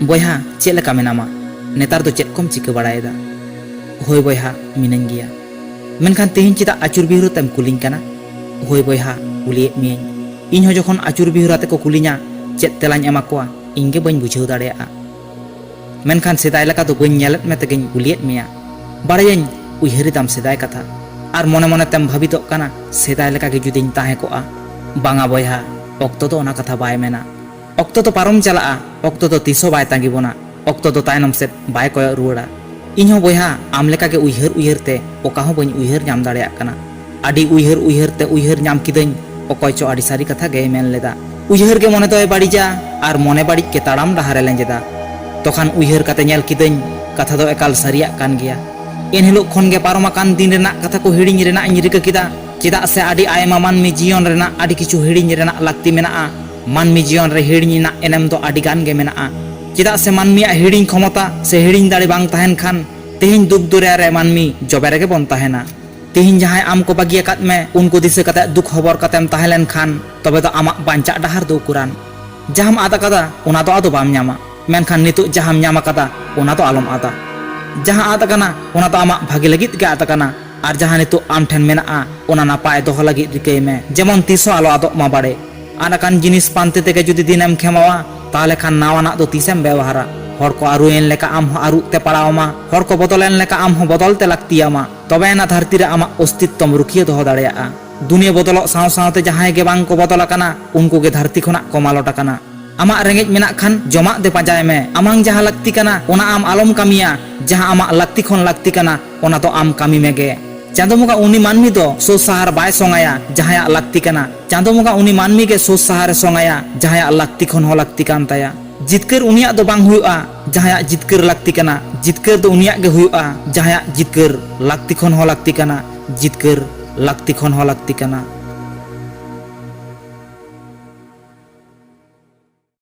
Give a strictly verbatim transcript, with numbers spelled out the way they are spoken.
ᱵᱚᱭᱦᱟ, ᱪᱮᱫ ᱞᱮᱠᱟ ᱢᱮᱱᱟᱢᱟ? ᱱᱮᱛᱟᱨ ᱫᱚ ᱪᱮᱫ ᱠᱚᱢ ᱪᱤᱠᱟᱹ ᱵᱟᱲᱟᱭᱮᱫᱟ? ᱦᱳᱭ ᱵᱚᱭᱦᱟ, ᱢᱤᱱᱟᱹᱧ ᱜᱮᱭᱟ᱾ ᱢᱮᱱᱠᱷᱟᱱ ᱛᱮᱦᱮᱧ ᱪᱮᱫᱟᱜ ᱟᱹᱪᱩᱨ ᱵᱤᱦᱩᱨ ᱟᱛᱮᱢ ᱠᱩᱞᱤᱧ ᱠᱟᱱᱟ? ᱦᱳᱭ ᱵᱚᱭᱦᱟ, ᱠᱩᱞᱤᱭᱮᱫ ᱢᱤᱭᱟᱹᱧ᱾ ᱤᱧ ᱦᱚᱸ ᱡᱚᱠᱷᱚᱱ ᱟᱹᱪᱩᱨ ᱵᱤᱦᱩᱨ ᱟᱛᱮ ᱠᱚ ᱠᱩᱞᱤᱧᱟ, ᱪᱮᱫ ᱛᱮᱞᱟᱧ ᱮᱢᱟ ᱠᱚᱣᱟ, ᱤᱧ ᱜᱮ ᱵᱟᱹᱧ ᱵᱩᱡᱷᱟᱹᱣ ᱫᱟᱲᱮᱭᱟᱜᱼᱟ᱾ ᱢᱮᱱᱠᱷᱟᱱ ᱥᱮᱫᱟᱭ ᱞᱮᱠᱟ ᱫᱚ ᱵᱟᱹᱧ ᱧᱮᱞᱮᱫ ᱢᱮ ᱛᱮᱜᱮᱧ ᱠᱩᱞᱤᱭᱮᱫ ᱢᱮᱭᱟ᱾ ᱵᱟᱲᱟᱭᱟᱹᱧ, ᱩᱭᱦᱟᱹᱨ ᱮᱫᱟᱢ ᱥᱮᱫᱟᱭ ᱠᱟᱛᱷᱟ᱾ ᱟᱨ ᱢᱚᱱᱮ ᱢᱚᱱᱮ ᱛᱮᱢ ᱵᱷᱟᱹᱵᱤᱛᱚᱜ ᱠᱟᱱᱟ, ᱥᱮᱫᱟᱭ ᱞᱮᱠᱟ ᱜᱮ ᱡᱩᱫᱤᱧ ᱛᱟᱦᱮᱸ ᱠᱚᱜᱼᱟ᱾ ᱵᱟᱝᱟ ᱵᱚᱭᱦᱟ, ᱚᱠᱛᱚ ᱫᱚ ᱚᱱᱟ ᱠᱟᱛᱷᱟ ᱵᱟᱭ ᱢᱮᱱᱟ᱾ ᱚᱠᱛᱚ ᱫᱚ ᱯᱟᱨᱚᱢ ᱪᱟᱞᱟᱜᱼᱟ, ᱚᱠᱛᱚ ᱫᱚ ᱛᱤᱥ ᱦᱚᱸ ᱵᱟᱭ ᱛᱟᱺᱜᱤ ᱵᱚᱱᱟ᱾ ᱚᱠᱛᱚ ᱫᱚ ᱛᱟᱭᱱᱚᱢ ᱥᱮᱫ ᱵᱟᱭ ᱠᱚᱭᱚᱜ ᱨᱩᱣᱟᱹᱲᱟ᱾ ᱤᱧ ᱦᱚᱸ ᱵᱚᱭᱦᱟ, ᱟᱢ ᱞᱮᱠᱟ ᱜᱮ ᱩᱭᱦᱟᱹᱨ ᱩᱭᱦᱟᱹᱨ ᱛᱮ ᱚᱠᱟ ᱦᱚᱸ ᱵᱟᱹᱧ ᱩᱭᱦᱟᱹᱨ ᱧᱟᱢ ᱫᱟᱲᱮᱭᱟᱜ ᱠᱟᱱᱟ᱾ ᱟᱹᱰᱤ ᱩᱭᱦᱟᱹᱨ ᱩᱭᱦᱟᱹᱨ ᱛᱮ ᱩᱭᱦᱟᱹᱨ ᱧᱟᱢ ᱠᱤᱫᱟᱹᱧ, ᱚᱠᱚᱭ ᱪᱚ ᱟᱹᱰᱤ ᱥᱟᱹᱨᱤ ᱠᱟᱛᱷᱟ ᱜᱮᱭ ᱢᱮᱱ ᱞᱮᱫᱟ᱾ ᱩᱭᱦᱟᱹᱨ ᱜᱮ ᱢᱚᱱᱮ ᱫᱚᱭ ᱵᱟᱹᱲᱤᱡᱟ, ᱟᱨ ᱢᱚᱱᱮ ᱵᱟᱹᱲᱤᱡ ᱜᱮ ᱛᱟᱲᱟᱢ ᱰᱟᱦᱟᱨᱮ ᱞᱮᱸᱡᱮᱫᱟ᱾ ᱛᱚᱠᱷᱟᱱ ᱩᱭᱦᱟᱹᱨ ᱠᱟᱛᱮ ᱧᱮᱞ ᱠᱤᱫᱟᱹᱧ, ᱠᱟᱛᱷᱟ ᱫᱚ ᱮᱠᱟᱞ ᱥᱟᱹᱨᱤᱭᱟᱜ ᱠᱟᱱ ᱜᱮᱭᱟ᱾ ᱮᱱᱦᱤᱞᱳᱜ ᱠᱷᱚᱱ ᱜᱮ ᱯᱟᱨᱚᱢ ᱟᱠᱟᱱ ᱫᱤᱱ ᱨᱮᱱᱟᱜ ᱠᱟᱛᱷᱟ ᱠᱚ ᱦᱤᱲᱤᱧ ᱨᱮᱱᱟᱜ ᱤᱧ ᱨᱤᱠᱟᱹ ᱠᱮᱫᱟ᱾ ᱪᱮᱫᱟᱜ ᱥᱮ ᱟᱹᱰᱤ ᱟᱭᱢᱟ ᱢᱟᱹᱱᱢᱤ ᱡᱤᱭᱚᱱ ᱨᱮᱱᱟᱜ ᱟᱹᱰᱤ ᱠᱤᱪᱷᱩ ᱦᱤᱲᱤᱧ ᱨᱮᱱᱟᱜ ᱞᱟᱹᱠᱛᱤ ᱢᱮᱱᱟᱜᱼᱟ᱾ ᱢᱟᱹᱱᱢᱤ ᱡᱤᱭᱚᱱ ᱨᱮ ᱦᱤᱲᱤᱧ ᱨᱮᱱᱟᱜ ᱮᱱᱮᱢ ᱫᱚ ᱟᱹᱰᱤ ᱜᱟᱱ ᱜᱮ ᱢᱮᱱᱟᱜᱼᱟ᱾ ᱪᱮᱫᱟᱜ ᱥᱮ ᱢᱟᱹᱱᱢᱤᱭᱟᱜ ᱦᱤᱲᱤᱧ ᱠᱷᱚᱢᱚᱛᱟ ᱥᱮ ᱦᱤᱲᱤᱧ ᱫᱟᱲᱮ ᱵᱟᱝ ᱛᱟᱦᱮᱱ ᱠᱷᱟᱱ, ᱛᱮᱦᱮᱧ ᱫᱩᱠ ᱫᱚᱨᱭᱟ ᱨᱮ ᱢᱟᱹᱱᱢᱤ ᱡᱚᱵᱮ ᱨᱮᱜᱮ ᱵᱚᱱ ᱛᱟᱦᱮᱱᱟ᱾ ᱛᱮᱦᱮᱧ ᱡᱟᱦᱟᱸᱭ ᱟᱢ ᱠᱚ ᱵᱟᱹᱜᱤ ᱟᱠᱟᱫ ᱢᱮ, ᱩᱱᱠᱩ ᱫᱤᱥᱟᱹ ᱠᱟᱛᱮ ᱫᱩᱠ ᱦᱚᱵᱚᱨ ᱠᱟᱛᱮᱢ ᱛᱟᱦᱮᱸ ᱞᱮᱱᱠᱷᱟᱱ, ᱛᱚᱵᱮ ᱫᱚ ᱟᱢᱟᱜ ᱵᱟᱧᱪᱟᱜ ᱰᱟᱦᱟᱨ ᱫᱚ ᱩᱠᱩᱨᱟᱱ? ᱡᱟᱦᱟᱸᱢ ᱟᱫ ᱟᱠᱟᱫᱟ, ᱚᱱᱟ ᱫᱚ ᱟᱫᱚ ᱵᱟᱢ ᱧᱟᱢᱟ᱾ ᱢᱮᱱᱠᱷᱟᱱ ᱱᱤᱛᱚᱜ ᱡᱟᱦᱟᱸᱢ ᱧᱟᱢ ᱟᱠᱟᱫᱟ, ᱚᱱᱟ ᱫᱚ ᱟᱞᱚᱢ ᱟᱫᱟ᱾ ᱡᱟᱦᱟᱸ ᱟᱫ ᱟᱠᱟᱱᱟ, ᱚᱱᱟ ᱫᱚ ᱟᱢᱟᱜ ᱵᱷᱟᱜᱮ ᱞᱟᱹᱜᱤᱫ ᱜᱮ ᱟᱫ ᱟᱠᱟᱱᱟ᱾ ᱟᱨ ᱡᱟᱦᱟᱸ ᱱᱤᱛᱚᱜ ᱟᱢ ᱴᱷᱮᱱ ᱢᱮᱱᱟᱜᱼᱟ, ᱚᱱᱟ ᱱᱟᱯᱟᱭ ᱫᱚᱦᱚ ᱞᱟᱹᱜᱤᱫ ᱨᱤᱠᱟᱹᱭ ᱢᱮ, ᱡᱮᱢᱚᱱ ᱛᱤᱥ ᱦᱚᱸ ᱟᱞᱚ ᱟᱫᱚᱜ ᱢᱟ ᱵᱟᱲᱮ᱾ ᱟᱫ ᱟᱠᱟᱱ ᱡᱤᱱᱤᱥ ᱯᱟᱱᱛᱮ ᱛᱮᱜᱮ ᱡᱩᱫᱤ ᱫᱤᱱᱮᱢ ᱠᱷᱮᱢᱟᱣᱟ, ᱛᱟᱦᱚᱞᱮ ᱠᱷᱟᱱ ᱱᱟᱣᱟᱱᱟᱜ ᱫᱚ ᱛᱤᱥᱮᱢ ᱵᱮᱣᱦᱟᱨᱟ? ᱦᱚᱲ ᱠᱚ ᱟᱹᱨᱩᱭᱮᱱ ᱞᱮᱠᱟ ᱟᱢ ᱦᱚᱸ ᱟᱹᱨᱩᱜ ᱛᱮ ᱯᱟᱲᱟᱣ ᱟᱢᱟ, ᱦᱚᱲ ᱠᱚ ᱵᱚᱫᱚᱞᱮᱱ ᱞᱮᱠᱟ ᱟᱢ ᱦᱚᱸ ᱵᱚᱫᱚᱞ ᱛᱮ ᱞᱟᱹᱠᱛᱤᱭᱟᱢᱟ᱾ ᱛᱚᱵᱮ ᱮᱱᱟ ᱫᱷᱟᱹᱨᱛᱤ ᱨᱮ ᱟᱢᱟᱜ ᱚᱥᱛᱤᱛᱛᱚᱢ ᱨᱩᱠᱷᱤᱭᱟᱹ ᱫᱚᱦᱚ ᱫᱟᱲᱮᱭᱟᱜᱼᱟ᱾ ᱫᱩᱱᱤᱭᱟᱹ ᱵᱚᱫᱚᱞᱚᱜ ᱥᱟᱶ ᱥᱟᱶᱛᱮ ᱡᱟᱦᱟᱸᱭ ᱜᱮ ᱵᱟᱝ ᱠᱚ ᱵᱚᱫᱚᱞ ᱟᱠᱟᱱᱟ, ᱩᱱᱠᱩ ᱜᱮ ᱫᱷᱟᱹᱨᱛᱤ ᱠᱷᱚᱱᱟᱜ ᱠᱚ ᱢᱟᱞᱚᱴ ᱟᱠᱟᱱᱟ᱾ ᱟᱢᱟᱜ ᱨᱮᱸᱜᱮᱡ ᱢᱮᱱᱟᱜ ᱠᱷᱟᱱ ᱡᱚᱢᱟᱜ ᱫᱮ ᱯᱟᱸᱡᱟᱭ ᱢᱮ᱾ ᱟᱢᱟᱝ ᱡᱟᱦᱟᱸ ᱞᱟᱹᱠᱛᱤ ᱠᱟᱱᱟ, ᱚᱱᱟ ᱟᱢ ᱟᱞᱚᱢ ᱠᱟᱹᱢᱤᱭᱟ᱾ ᱡᱟᱦᱟᱸ ᱟᱢᱟᱜ ᱞᱟᱹᱠᱛᱤ ᱠᱷᱚᱱ ᱞᱟᱹᱠᱛᱤ ᱠᱟᱱᱟ, ᱚᱱᱟ ᱫᱚ ᱟᱢ ᱠᱟᱹᱢᱤ ᱢᱮᱜᱮ᱾ ᱪᱟᱸᱫᱚ ᱵᱚᱸᱜᱟ ᱩᱱᱤ ᱢᱟᱹᱱᱢᱤ ᱫᱚ ᱥᱳᱡᱽ ᱥᱟᱦᱟᱨ ᱵᱟᱭ ᱥᱚᱝᱟᱭᱟ, ᱡᱟᱦᱟᱸᱭᱟᱜ ᱞᱟᱹᱠᱛᱤ ᱠᱟᱱᱟ᱾ ᱪᱟᱸᱫᱚ ᱵᱚᱸᱜᱟ ᱩᱱᱤ ᱢᱟᱹᱱᱢᱤ ᱜᱮ ᱥᱳᱡᱽ ᱥᱟᱦᱟᱨᱮ ᱥᱚᱝᱟᱭᱟ, ᱡᱟᱦᱟᱸᱭᱟᱜ ᱞᱟᱹᱠᱛᱤ ᱠᱷᱚᱱ ᱦᱚᱸ ᱞᱟᱹᱠᱛᱤ ᱠᱟᱱ ᱛᱟᱭᱟ᱾ ᱡᱤᱛᱠᱟᱹᱨ ᱩᱱᱤᱭᱟᱜ ᱫᱚ ᱵᱟᱝ ᱦᱩᱭᱩᱜᱼᱟ, ᱡᱟᱦᱟᱸᱭᱟᱜ ᱡᱤᱛᱠᱟᱹᱨ ᱞᱟᱹᱠᱛᱤ ᱠᱟᱱᱟ᱾ ᱡᱤᱛᱠᱟᱹᱨ ᱫᱚ ᱩᱱᱤᱭᱟᱜ ᱜᱮ ᱦᱩᱭᱩᱜᱼᱟ, ᱡᱟᱦᱟᱸᱭᱟᱜ ᱡᱤᱛᱠᱟᱹᱨ ᱞᱟᱹᱠᱛᱤ ᱠᱷᱚᱱ ᱦᱚᱸ ᱞᱟᱹᱠᱛᱤ ᱠᱟᱱᱟ᱾ ᱡᱤᱛᱠᱟᱹᱨ ᱞᱟᱹᱠᱛᱤ ᱠᱷᱚᱱ ᱦᱚᱸ ᱞᱟᱹᱠᱛᱤ ᱠᱟᱱᱟ᱾